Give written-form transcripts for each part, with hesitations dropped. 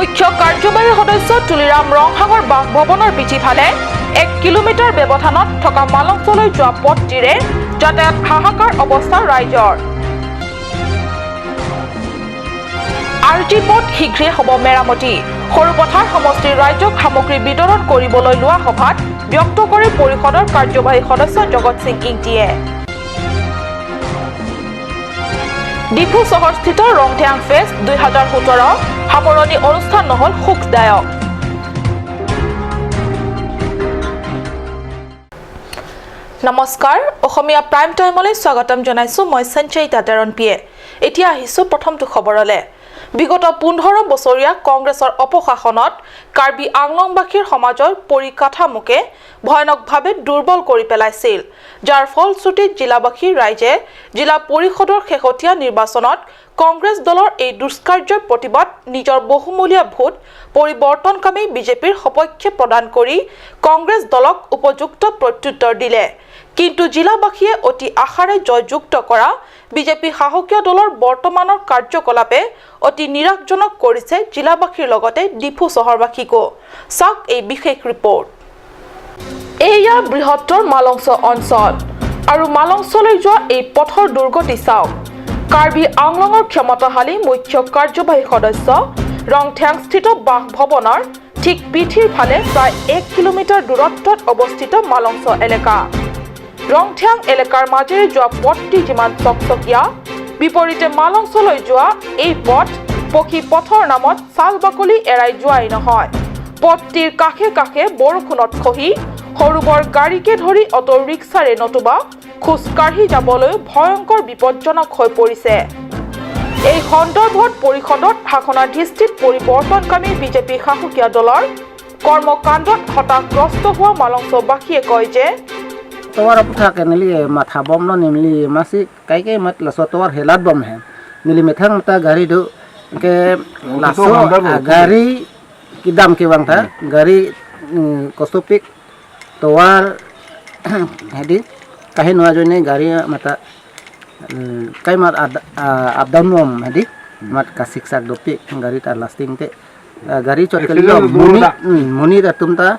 মুখ্য কাৰ্যবাহী সদস্য তুলিৰাম ৰংহাঙৰ বাসভৱনৰ পিঠিফালে 1 কিলোমিটাৰ ব্যৱধানত থকা মালংচলৈ যোৱা পথটিৰে যাতায়াত হাহাকাৰ অৱস্থা ৰাইজৰ। আৰ জি পথ শীঘ্ৰে হ'ব মেৰামতি। সৰুপথাৰ সমষ্টিৰ ৰাইজক সামগ্ৰী বিতৰণ কৰিবলৈ লোৱা সভাত ব্যক্ত কৰে পৰিষদৰ কাৰ্যবাহী সদস্য জগত সিং ইংটিয়ে। ডিফু চহৰস্থিত ৰংথিয়াং ফেষ্ট 2017 সামৰণি অনুষ্ঠান নহল সুখদায়ক। নমস্কাৰ, অসমীয়া প্ৰাইম টাইমলৈ স্বাগতম জনাইছো মই সঞ্চয়িতা তেৰণপিয়ে। এতিয়া আহিছো প্ৰথমটো খবৰলৈ। বিগত 15 বছৰীয়া কংগ্ৰেছৰ অপশাসনত কাৰ্বি আংলংবাসীৰ সমাজৰ পৰিকাঠামোকে ভয়ানকভাৱে দুৰ্বল কৰি পেলাইছিল, যাৰ ফলশ্ৰুতিত জিলাবাসীৰ ৰাইজে জিলা পৰিষদৰ শেহতীয়া নিৰ্বাচনত কংগ্ৰেছ দলৰ এই দুষ্কাৰ্যৰ প্ৰতিবাদ নিজৰ বহুমূলীয়া ভোট পৰিৱৰ্তনকামী বিজেপিৰ সপক্ষে প্ৰদান কৰি কংগ্ৰেছ দলক উপযুক্ত প্ৰত্যুত্তৰ দিলে। কিন্তু জিলাবাসীয়ে অতি আশাৰে জয়যুক্ত কৰা বিজেপি শাসকীয় দলৰ বৰ্তমানৰ কাৰ্যকলাপে অতি নিৰাশজনক কৰিছে জিলাবাসীৰ লগতে ডিফু চহৰবাসীকো। চাওক এই বিশেষ ৰিপৰ্ট। এয়া বৃহত্তৰ মালংচ অঞ্চল আৰু মালংচলৈ যোৱা এই পথৰ দুৰ্গতি চাওক। কাৰ্বি আংলঙৰ ক্ষমতাশালী মুখ্য কাৰ্যবাহী সদস্য ৰংথিয়াংস্থিত বাসভৱনৰ ঠিক পিঠিৰ ফালে প্ৰায় 1 কিলোমিটাৰ দূৰত্বত অৱস্থিত মালংচ এলেকা। ৰংথিয়াং এলেকাৰ মাজেৰে যোৱা পথটি যিমান চকচকীয়া, বিপৰীতে মালংচলৈ যোৱা এই পথ পকী পথৰ নামত ছাল বাকলি এৰাই যোৱাই নহয়, পথটিৰ কাষে কাষে বৰষুণত খহি সৰু বৰ গাড়ীকে ধৰি অটো ৰিক্সাৰে নতুবা খোজকাঢ়ি যাবলৈ ভয়ংকৰ বিপদজনক হৈ পৰিছে। এই সন্দৰ্ভত পৰিষদত শাসনাধিষ্ঠিত পৰিৱৰ্তনকামী বিজেপি শাসকীয় দলৰ কৰ্মকাণ্ডত হতাশগ্ৰস্ত হোৱা মালংচবাসীয়ে কয় যে tawar putha ke nili matha bom no nimli masi kai ke mat laso tawar helat bom he nili methang ta gari do ke laso gari kidam ke bang tha gari kostopik tawar hedi kahe noa joine gari mata kai mat up down nom hedi mat kasik sak dopik gari ta lasting te gari chot ke muni muni ta tum ta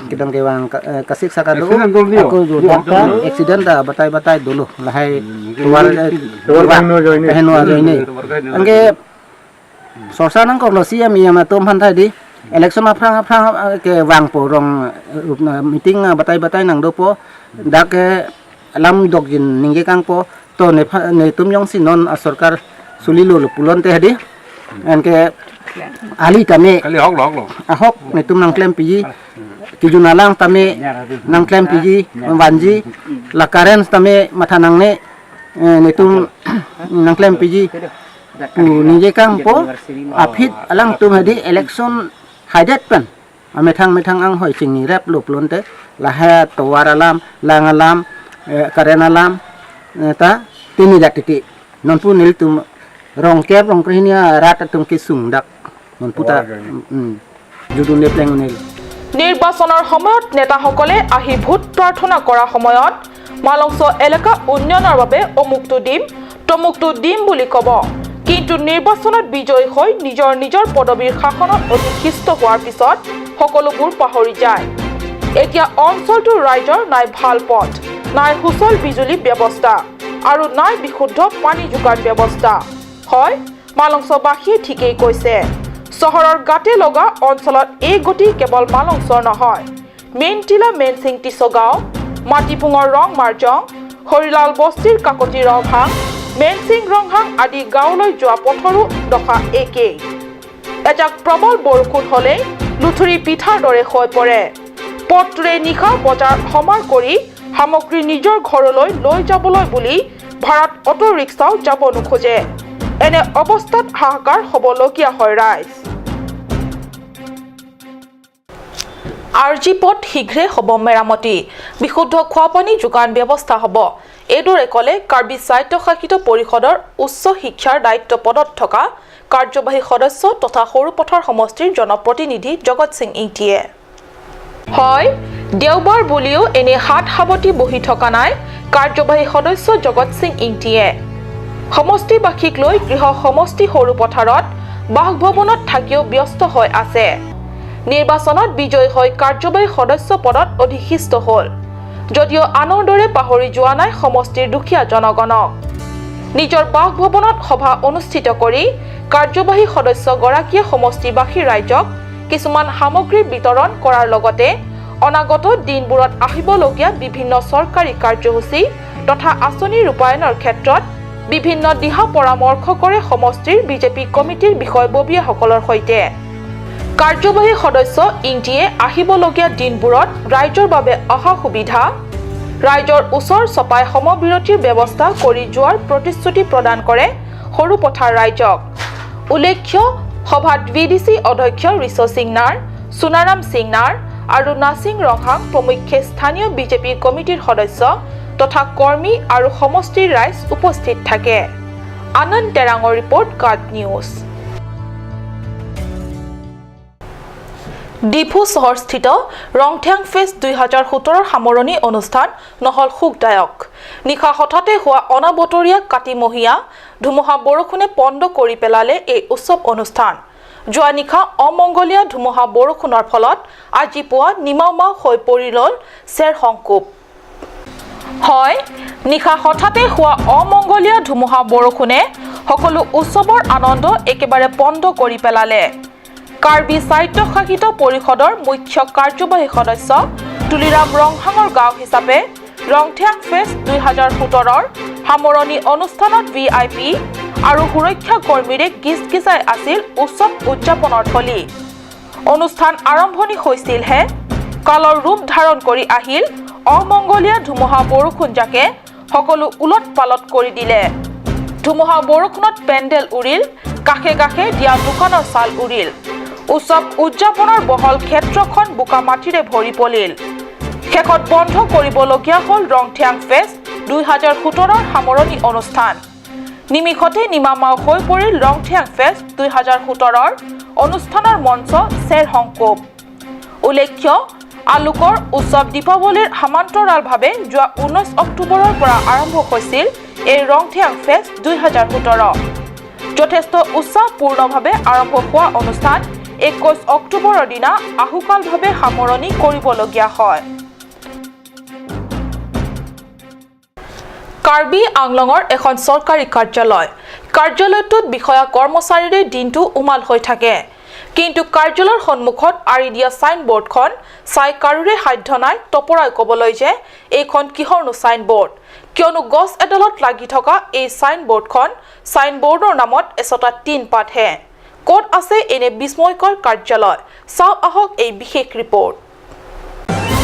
kidang kewang kasik saka dulu aku data accident ta batai batai dulu lahai tuar tuar no joine angke sorsa nang ko lo siam yam tom han thai di election afrang afrang ke wang po rong meeting batai batai nang do po dak ke lam dok jin ningge kang po to ne ne tum yong sin non sarkar sulilo pulon te hadi angke ali tame kali hok lok lok ahok ne tum nang klem piji kijunalang tame nang klem piji wanji la karen tame matha nang ne ne tum nang klem piji pu nije kang po apit alang tum hadi election haidet pan methang methang ang hoi chingni rep lop lon te la ha towar alam lang alam karen alam ta tini datiti non pu nil tum rong kep rong krinia rat tum ki sung dak non puta judun ne pleng nil নিৰ্বাচনৰ সময়ত নেতাসকলে আহি vote প্ৰাৰ্থনা কৰা সময়ত মালংচ এলেকা উন্নয়নৰ বাবে অমুকটো দিম তমুকটো দিম বুলি ক'ব, কিন্তু নিৰ্বাচনত বিজয়ী হৈ নিজৰ নিজৰ পদবীৰ শাসনত অধিষ্ঠিত হোৱাৰ পিছত সকলোবোৰ পাহৰি যায়। এতিয়া অঞ্চলটোৰ ৰাইজৰ নাই ভাল পথ, নাই সুচল বিজুলী ব্যৱস্থা আৰু নাই বিশুদ্ধ পানী যোগান ব্যৱস্থা। হয়, মালংচবাসীয়ে ঠিকেই কৈছে। চহৰৰ গাতে লগা অঞ্চলত এই গতি কেৱল মালংচৰ নহয়, মেইনটিলা মেনচিং টিছগাঁও, মাটিপুঙৰ ৰং মাৰজং, হৰিলাল বস্তিৰ কাকতি ৰংহাং, মেনচিং ৰংহাং আদি গাঁৱলৈ যোৱা পথৰো দশা একেই। এজাক প্ৰবল বৰষুণ হ'লেই লুথুৰি পিঠাৰ দৰে হৈ পৰে। পথটোৰে নিশা বজাৰ সমাৰ কৰি সামগ্ৰী নিজৰ ঘৰলৈ লৈ যাবলৈ বুলি ভাড়াত অটো ৰিক্সাও যাব নোখোজে। এনে অৱস্থাত হাহাকাৰ হ'বলগীয়া হয় ৰাইজ। আৰ জি পথ শীঘ্ৰে হ'ব মেৰামতি, বিশুদ্ধ খোৱাপানী যোগান ব্যৱস্থা হ'ব, এইদৰে ক'লে কাৰ্বি স্বায়ত্তশাসিত পৰিষদৰ উচ্চ শিক্ষাৰ দায়িত্ব পদত থকা কাৰ্যবাহী সদস্য তথা সৰুপথাৰ সমষ্টিৰ জনপ্ৰতিনিধি জগত সিং ইংটিয়ে। হয়, দেওবাৰ বুলিও এনে হাত সাৱটি বহি থকা নাই কাৰ্যবাহী সদস্য জগত সিং ইংটিয়ে। সমষ্টিবাসীক লৈ গৃহ সমষ্টি সৰুপথাৰত বাসভৱনত থাকিও ব্যস্ত হৈ আছে। নিৰ্বাচনত বিজয়ী হৈ কাৰ্যবাহী সদস্য পদত অধিষ্ঠিত হ'ল যদিও আনৰ দৰে পাহৰি যোৱা নাই সমষ্টিৰ দুখীয়া জনগণক। নিজৰ বাসভৱনত সভা অনুষ্ঠিত কৰি কাৰ্যবাহী সদস্যগৰাকীয়ে সমষ্টিবাসী ৰাইজক কিছুমান সামগ্ৰী বিতৰণ কৰাৰ লগতে অনাগত দিনবোৰত আহিবলগীয়া বিভিন্ন চৰকাৰী কাৰ্যসূচী তথা আঁচনি ৰূপায়ণৰ ক্ষেত্ৰত বিভিন্ন দিহা পৰামৰ্শ কৰে সমষ্টিৰ বিজেপি কমিটিৰ বিষয়ববীয়াসকলৰ সৈতে। কাৰ্যবাহী সদস্য ইংটিয়ে আহিবলগীয়া দিনবোৰত ৰাইজৰ বাবে অহা সুবিধা, ৰাইজৰ ওচৰ চপাই সমবিৰতিৰ ব্যৱস্থা কৰি যোৱাৰ প্ৰতিশ্ৰুতি প্ৰদান কৰে সৰুপথাৰ ৰাইজক। উল্লেখ্য, সভাত ভিডিচি অধ্যক্ষ ঋষ সিং নাৰ, সোণাৰাম সিং নাৰ আৰু নাচিং ৰংহাং প্ৰমুখ্যে স্থানীয় বিজেপি কমিটিৰ সদস্য তথা কৰ্মী আৰু সমষ্টিৰ ৰাইজ উপস্থিত থাকে। Ananda Terang report, guard news. Diphu চহৰস্থিত ৰংথিয়াং ফেষ্ট 2017 সামৰণি অনুষ্ঠান নহল সুখদায়ক। নিশা হঠাতে হোৱা অনাবতৰীয়া কাতিমহীয়া ধুমুহা বৰষুণে পণ্ড কৰি পেলালে এই উৎসৱ অনুষ্ঠান। যোৱা নিশা অমংগলীয়া ধুমুহা বৰষুণৰ ফলত আজি পুৱা নিমাওমাও হৈ পৰি ৰল চেৰসংকোপ। হয়, নিশা হঠাতে হোৱা অমংগলীয়া ধুমুহা বৰষুণে সকলো উৎসৱৰ আনন্দ একেবাৰে পণ্ড কৰি পেলালে। কাৰ্বি স্বায়ত্তশাসিত পৰিষদৰ মুখ্য কাৰ্যবাহী সদস্য তুলিৰাম ৰংহাঙৰ গাঁও হিচাপে ৰংথিয়াং ফেষ্ট 2017 সামৰণি অনুষ্ঠানত ভিআইপি আৰু সুৰক্ষা কৰ্মীৰে গিজগিজাই আছিল উৎসৱ উদযাপনৰ থলী। অনুষ্ঠান আৰম্ভণি হৈছিলহে, কালৰ ৰূপ ধাৰণ কৰি আহিল অমংগলীয়া ধুমুহা বৰষুণজাকে সকলো ওলট পালট কৰি দিলে। ধুমুহা বৰষুণত পেণ্ডেল উৰিল, কাষে কাষে দিয়া দোকানৰ চাল উৰিল, উৎসৱ উদযাপনৰ বহল ক্ষেত্ৰখন বোকা মাটিৰে ভৰি পৰিল। শেষত বন্ধ কৰিবলগীয়া হ'ল ৰংথিয়াং ফেষ্ট 2017 সামৰণি অনুষ্ঠান। নিমিষতে নিমামাও হৈ পৰিল ৰংথিয়াং ফেষ্ট 2017 অনুষ্ঠানৰ মঞ্চ চেৰসংকোপ। উল্লেখ্য, আলোকৰ উৎসৱ দীপাৱলীৰ সমান্তৰালভাৱে যোৱা 19 অক্টোবৰৰ পৰা আৰম্ভ হৈছিল এই ৰংথিয়াং ফেষ্ট 2017। যথেষ্ট উৎসাহপূৰ্ণভাৱে আৰম্ভ হোৱা অনুষ্ঠান 21 অক্টোবৰৰ দিনা আহুকালভাৱে সামৰণি কৰিবলগীয়া হয়। কাৰ্বি আংলঙৰ এখন চৰকাৰী কাৰ্যালয়। কাৰ্যালয়টোত বিষয়া কৰ্মচাৰীৰে দিনটো উমাল হৈ থাকে, কিন্তু কাৰ্যালয়ৰ সন্মুখত আঁৰি দিয়া চাইনবোৰ্ডখন চাই কাৰোৰে সাধ্য নাই টপৰাই ক'বলৈ যে এইখন কিহৰনো চাইনবোৰ্ড, কিয়নো গছ এডালত লাগি থকা এই চাইনবোৰ্ডখন চাইনবোৰ্ডৰ নামত এচটা টিনপাতহে। ক'ত আছে এনে বিস্ময়কৰ কাৰ্যালয়, চাওঁ আহক এই বিশেষ ৰিপৰ্ট।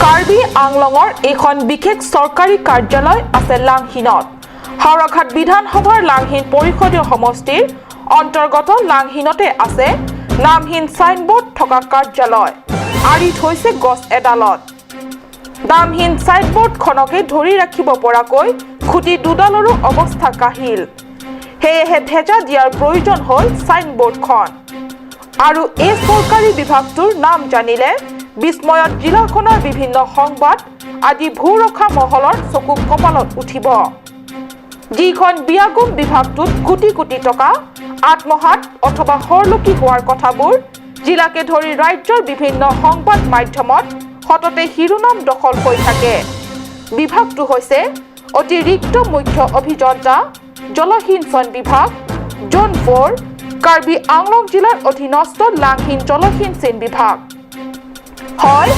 কাৰ্বি আংলঙৰ এইখন বিশেষ চৰকাৰী কাৰ্যালয় আছে লাংহিনত। হাওৰাঘাট বিধানসভাৰ লাংহিন পৰিষদীয় সমষ্টিৰ অন্তৰ্গত লাংহিনতে আছে নামহীন চাইনবোৰ্ড থকা কাৰ্যালয়। আঁৰি থৈছে গছ এডালত। দামহীন চাইনবোৰ্ডখনকে ধৰি ৰাখিব পৰাকৈ খুঁটি দুডালৰো অৱস্থা কাহিল, সেয়েহে ভেজা দিয়াৰ প্ৰয়োজন হ'ল চাইনবোৰ্ডখন। আৰু এই চৰকাৰী বিভাগটোৰ নাম জানিলে বিস্ময়ত জিলাখনৰ বিভিন্ন সংবাদ আদি ভূৰখা মহলৰ চকু কপালত উঠিব। যিখন বিয়াগোম বিভাগটোত কোটি কোটি টকা আত্মসাত অথবা হৰলুকি হোৱাৰ কথাবোৰ জিলাকে ধৰি ৰাজ্যৰ বিভিন্ন সংবাদ মাধ্যমত সততে শিৰোনাম দখল হৈ থাকে। বিভাগটো হৈছে অতিৰিক্ত মুখ্য অভিযন্তা, জলসিঞ্চন বিভাগ, জোন 4, কাৰ্বি আংলং জিলাৰ অধীনস্থ লাংহিন জলসিঞ্চন বিভাগ। হয়,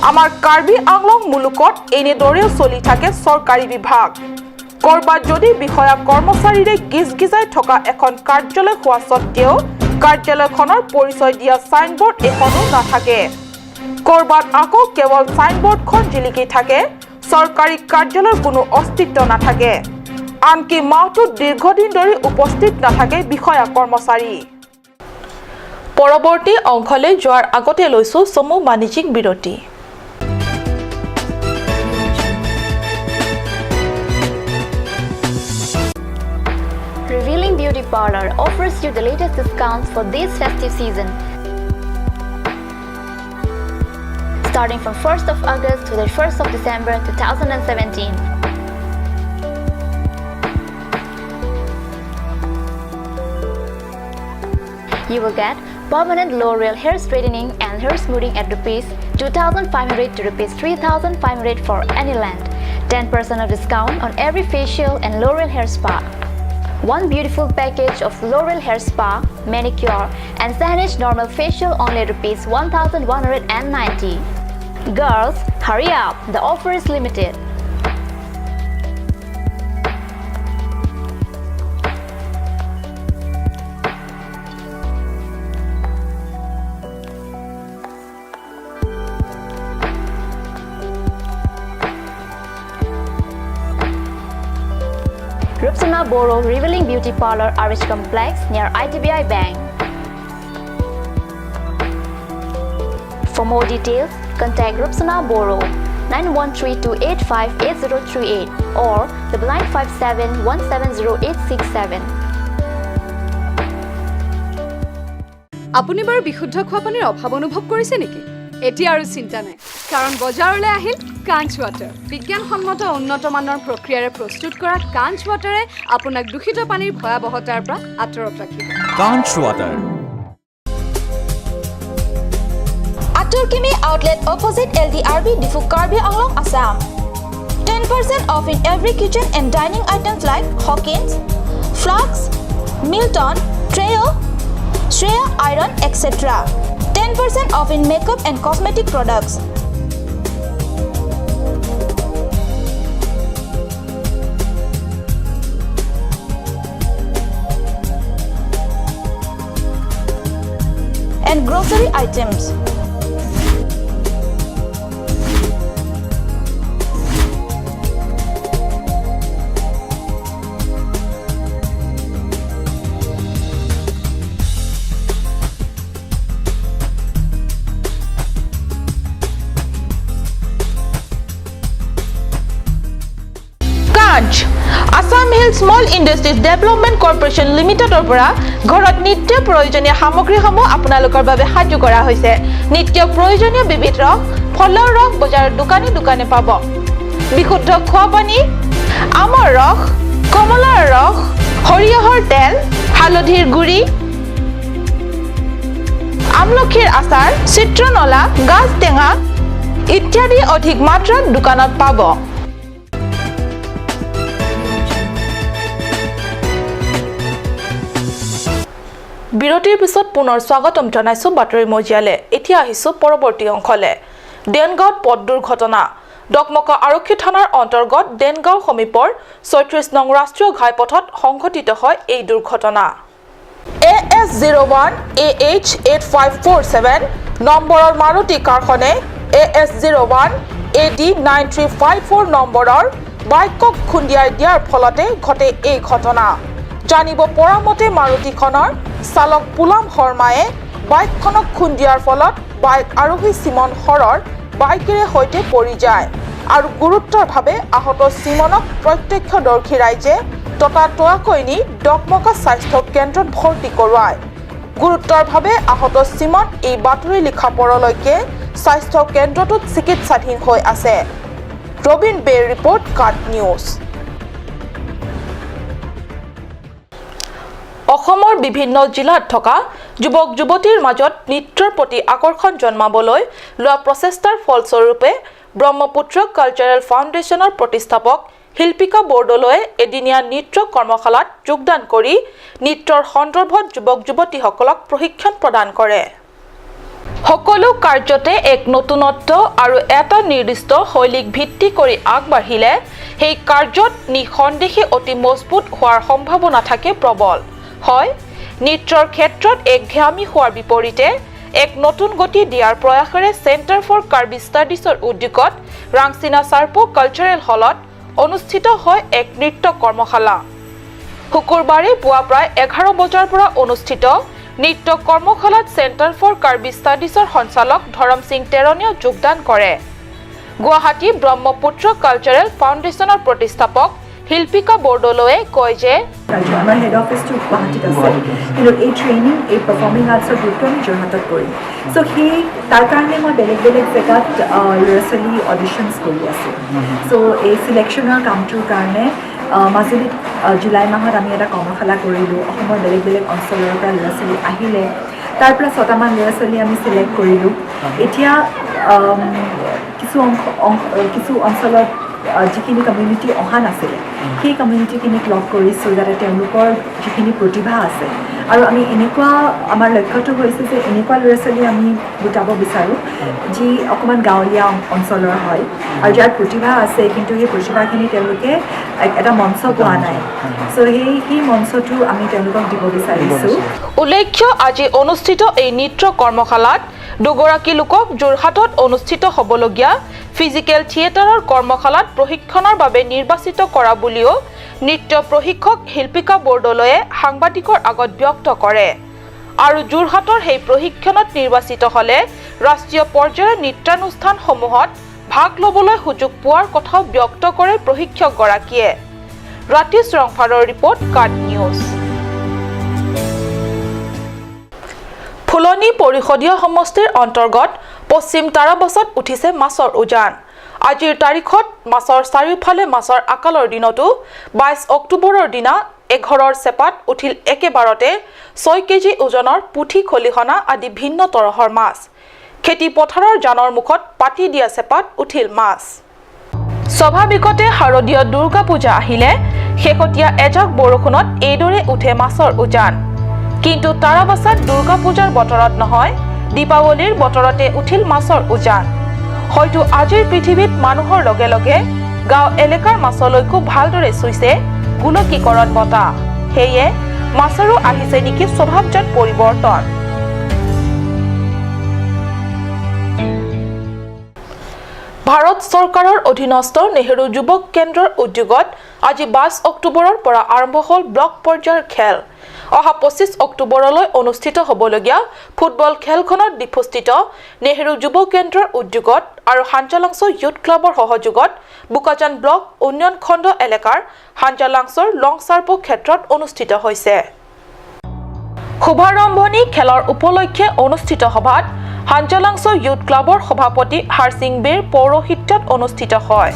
আমাৰ কাৰ্বি আংলং মুলুকত এনেদৰেও চলি থাকে চৰকাৰী বিভাগ। ক'ৰবাত যদি বিষয়া কৰ্মচাৰীৰে গিজগিজাই থকা এখন কাৰ্যালয় হোৱা স্বত্তেও কাৰ্যালয়খনৰ পৰিচয় দিয়া চাইনবোৰ্ড এখনো নাথাকে, ক'ৰবাত আকৌ কেৱল চাইনবোৰ্ডখন জিলিকি থাকে, চৰকাৰী কাৰ্যালয়ৰ কোনো অস্তিত্ব নাথাকে, আনকি মাহটোত দীৰ্ঘদিন ধৰি উপস্থিত নাথাকে বিষয়া কৰ্মচাৰী। পৰৱৰ্তী অংশলৈ যোৱাৰ আগতে লৈছো চমু বাণিজ্যিক বিৰতি। Revealing Beauty Parlor offers you the latest discounts for this festive season. Starting from 1st of August to the 1st of December 2017. You will get permanent L'Oreal hair straightening and hair smoothing at rupees 2500 to rupees 3500 for any length. 10% of discount on every facial and L'Oreal hair spa. One beautiful package of L'Oreal hair spa, manicure and Sanish normal facial only rupees 1190. Girls, hurry up, the offer is limited. Rupsana Boro Revealing Beauty Parlor, RH Complex near IDBI Bank. For more details, contact Rupsana Boro 9132858038 or 9957170867. আপুনি বাৰু বিশুদ্ধ খোৱা পানীৰ অভাৱ অনুভৱ কৰিছে নেকি? এতিয়া আৰু চিন্তা নাই, কাৰণ বজাৰলৈ আহিল কাঞ্চ ৱাটাৰ। বিজ্ঞানসন্মত উন্নত মানৰ প্ৰক্ৰিয়াৰে প্ৰস্তুত কৰা কাঞ্চ ৱাটাৰে আপোনাক দূষিত পানীৰ ভয়াৱহতাৰ পৰা আঁতৰত ৰাখিব। Kanch water. Aturkimi outlet opposite LDRB Diphu Karbi Anglong, Assam. 10% off in every kitchen and dining items like Hawkins, Flux, Milton, Treo, Shreya Iron, etc. 10% off in makeup and cosmetic products. And grocery items. Kanch Assam hill small industries development corporation লিমিটেডৰ পৰা ঘৰত নিত্য প্ৰয়োজনীয় সামগ্ৰীসমূহ আপোনালোকৰ বাবে সাজু কৰা হৈছে। নিত্য প্ৰয়োজনীয় বিবিধ ৰস, ফলৰ ৰস বজাৰৰ দোকানে দোকানে পাব। বিশুদ্ধ খোৱা পানী, আমৰ ৰস, কমলাৰ ৰস, সৰিয়হৰ তেল, হালধিৰ গুড়ি, আমলখিৰ আচাৰ, চিত্ৰনলা, গাজ টেঙা ইত্যাদি অধিক মাত্ৰাত দোকানত পাব। বিৰতিৰ পিছত পুনৰ স্বাগতম জনাইছো বাতৰি মজিয়ালে। এতিয়া আহিছো পৰৱৰ্তী অংশলে। দেনগাঁৱত পথ দুৰ্ঘটনা। ডকমকা আৰক্ষী থানাৰ অন্তৰ্গত দেনগাঁও সমীপৰ 36 নং ৰাষ্ট্ৰীয় ঘাইপথত সংঘটিত হয় এই দুৰ্ঘটনা। A S zero one A H eight five four seven নম্বৰৰ Maruti কাৰখনে A S zero one A D nine three five four নম্বৰৰ বাইকক খুন্দিয়াই দিয়াৰ ফলতে ঘটে এই ঘটনা। জানিব পৰা মতে মাৰুতিখনৰ চালক পুলাম শৰ্মায়ে বাইকখনক খুন্দিয়াৰ ফলত বাইক আৰোহী চিমন সৰৰ বাইকেৰে সৈতে পৰি যায় আৰু গুৰুতৰভাৱে আহত চিমনক প্ৰত্যক্ষদৰ্শী ৰাইজে ততাতৈয়াকৈ নি ডকমকা স্বাস্থ্য কেন্দ্ৰত ভৰ্তি কৰোৱায়। গুৰুতৰভাৱে আহত চিমন এই বাতৰি লিখা পৰলৈকে স্বাস্থ্য কেন্দ্ৰটোত চিকিৎসাধীন হৈ আছে। ৰবীন বেৰ ৰিপৰ্ট, কাট নিউজ। অসমৰ বিভিন্ন জিলাত থকা যুৱক যুৱতীৰ মাজত নৃত্যৰ প্ৰতি আকৰ্ষণ জন্মাবলৈ লোৱা প্ৰচেষ্টাৰ ফলস্বৰূপে ব্ৰহ্মপুত্ৰ কালচাৰেল ফাউণ্ডেশ্যনৰ প্ৰতিষ্ঠাপক শিল্পিকা বৰদলৈয়ে এদিনীয়া নৃত্য কৰ্মশালাত যোগদান কৰি নৃত্যৰ সন্দৰ্ভত যুৱক যুৱতীসকলক প্ৰশিক্ষণ প্ৰদান কৰে। সকলো কাৰ্যতে এক নতুনত্ব আৰু এটা নিৰ্দিষ্ট শৈলীক ভিত্তি কৰি আগবাঢ়িলে সেই কাৰ্যত নিঃসন্দেহে অতি মজবুত হোৱাৰ সম্ভাৱনা থাকে প্ৰবল। হয়, নৃত্যৰ ক্ষেত্ৰত এক ঘেয়ামী হোৱাৰ বিপৰীতে এক নতুন গতি দিয়াৰ প্ৰয়াসেৰে চেণ্টাৰ ফৰ কাৰ্বি ষ্টাডিজৰ উদ্যোগত ৰাংচিনা চাৰ্পো কালচাৰেল হলত অনুষ্ঠিত হয় এক নৃত্য কৰ্মশালা। শুকুৰবাৰে পুৱা প্ৰায় 11 বজাৰ পৰা অনুষ্ঠিত নৃত্য কৰ্মশালাত চেণ্টাৰ ফৰ কাৰ্বি ষ্টাডিজৰ সঞ্চালক ধৰম সিং টেৰণীয়ে যোগদান কৰে। গুৱাহাটী ব্ৰহ্মপুত্ৰ কালচাৰেল ফাউণ্ডেশ্যনৰ প্ৰতিষ্ঠাপক শিল্পিকা বৰদলৈয়ে কয় যে আমাৰ হেড অফিচটো গুৱাহাটীত আছে, কিন্তু এই ট্ৰেইনিং, এই পাৰফৰ্মিং আৰ্টছৰ গ্ৰুপটো আমি যোৰহাটত কৰিম। চ' সেই তাৰ কাৰণে মই বেলেগ বেলেগ জেগাত ল'ৰা ছোৱালী অডিশ্যনছ কৰি আছোঁ। চ' এই চিলেকশ্যনৰ কামটোৰ কাৰণে মাজুলীত জুলাই মাহত আমি এটা কৰ্মশালা কৰিলোঁ। অসমৰ বেলেগ বেলেগ অঞ্চলৰ পৰা ল'ৰা ছোৱালী আহিলে। তাৰ পৰা 6টামান ল'ৰা ছোৱালী আমি চিলেক্ট কৰিলোঁ। এতিয়া কিছু অঞ্চলত যিখিনি কমিউনিটি অহা নাছিলে, সেই কমিউনিটিখিনিক লগ কৰিছোঁ, যাতে তেওঁলোকৰ যিখিনি প্ৰতিভা আছে। আৰু আমি এনেকুৱা, আমাৰ লক্ষ্যটো হৈছে যে এনেকুৱা ল'ৰা ছোৱালী আমি গোটাব বিচাৰোঁ যি অকণমান গাঁৱলীয়া অঞ্চলৰ হয় আৰু যাৰ প্ৰতিভা আছে, কিন্তু সেই প্ৰতিভাখিনি তেওঁলোকে এটা মঞ্চ পোৱা নাই। চ' সেই মঞ্চটো আমি তেওঁলোকক দিব বিচাৰিছোঁ। উল্লেখ্য, আজি অনুষ্ঠিত এই নৃত্য কৰ্মশালাত দুগৰাকী লোকক যোৰহাটত অনুষ্ঠিত হ'বলগীয়া ফিজিকেল থিয়েটাৰৰ কৰ্মশালাত প্ৰশিক্ষণৰ বাবে নিৰ্বাচিত কৰা বুলিও নৃত্য প্ৰশিক্ষক শিল্পিকা বৰদলৈয়ে সাংবাদিকৰ আগত ব্যক্ত কৰে। আৰু যোৰহাটৰ সেই প্ৰশিক্ষণত নিৰ্বাচিত হ'লে ৰাষ্ট্ৰীয় পৰ্যায়ৰ নৃত্যানুষ্ঠানসমূহত ভাগ ল'বলৈ সুযোগ পোৱাৰ কথাও ব্যক্ত কৰে প্ৰশিক্ষকগৰাকীয়ে। ৰাতিশ ৰংফাৰৰ ৰিপৰ্ট, কাট নিউজ। ফুলনি পৰিষদীয় সমষ্টিৰ অন্তৰ্গত পশ্চিম তাৰাবাছত উঠিছে মাছৰ উজান। আজিৰ তাৰিখত মাছৰ চাৰিওফালে মাছৰ আকালৰ দিনতো 22 অক্টোবৰৰ দিনা এঘৰৰ চেপাত উঠিল একেবাৰতে 6 কেজি ওজনৰ পুঠি, খলিহনা আদি ভিন্ন তৰহৰ মাছ। খেতি পথাৰৰ জানৰ মুখত পাতি দিয়া চেপাত উঠিল মাছ। স্বাভাৱিকতে শাৰদীয় দুৰ্গা পূজা আহিলে শেহতীয়া এজাক বৰষুণত এইদৰে উঠে মাছৰ উজান। কিন্তু তাৰাবাছাত দুৰ্গা পূজাৰ বতৰত নহয়, দীপাৱলীৰ বতৰতে উঠিল মাছৰ উজান। হয়তো আজিৰ পৃথিৱীত মানুহৰ লগে লগে গাঁও এলেকাৰ মাছলৈকো ভালদৰে চুইছে গোলকীকৰণ বতাহ। সেয়ে মাছৰো আহিছে নেকি স্বভাৱজাত পৰিৱৰ্তন। ভাৰত চৰকাৰৰ অধীনস্থ নেহেৰু যুৱক কেন্দ্ৰৰ উদ্যোগত আজি 22 অক্টোবৰৰ পৰা আৰম্ভ হ'ল ব্লক পৰ্যায়ৰ খেল। অহা 25 অক্টোবৰলৈ অনুষ্ঠিত হ'বলগীয়া ফুটবল খেলখনত ডিফুস্থিত নেহেৰু যুৱ কেন্দ্ৰৰ উদ্যোগত আৰু হাঞ্জালাংছ য়ুথ ক্লাবৰ সহযোগত বোকাজান ব্লক উন্নয়ন খণ্ড এলেকাৰ হাঞ্জালাংছৰ লংচাৰপো ক্ষেত্ৰত অনুষ্ঠিত হৈছে। শুভাৰম্ভণি খেলৰ উপলক্ষে অনুষ্ঠিত সভাত হাঞ্জালাংছ য়ুথ ক্লাবৰ সভাপতি হাৰসিং বেৰ পৌৰোহিত্যত অনুষ্ঠিত হয়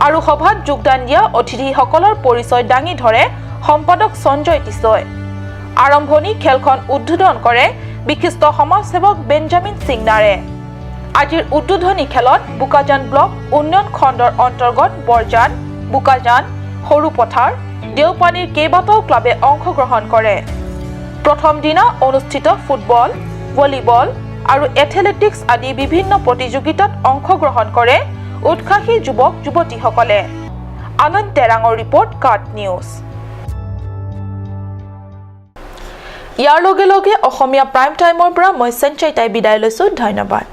আৰু সভাত যোগদান দিয়া অতিথিসকলৰ পৰিচয় দাঙি ধৰে সম্পাদক সঞ্জয় তিছই। আৰম্ভণি খেলখন উদ্বোধন কৰে বিশিষ্ট সমাজসেৱক বেঞ্জামিন সিংনাৰে। আজিৰ উদ্বোধনী খেলত বোকাজান ব্লক উন্নয়ন খণ্ডৰ অন্তৰ্গত বৰজান, বোকাজান, সৰুপথাৰ, দেওপানীৰ কেইবাটাও ক্লাবে অংশগ্ৰহণ কৰে। প্ৰথম দিনা অনুষ্ঠিত ফুটবল, ভলীবল আৰু এথলেটিক্স আদি বিভিন্ন প্ৰতিযোগিতাত অংশগ্ৰহণ কৰে উৎসাহী যুৱক যুৱতীসকলে। আনন্দ তেৰাঙৰ ৰিপৰ্ট, কাট নিউজ। ইয়াৰ লগে লগে অসমীয়া প্ৰাইম টাইমৰ পৰা মই সঞ্চয়তাই বিদায় লৈছোঁ। ধন্যবাদ।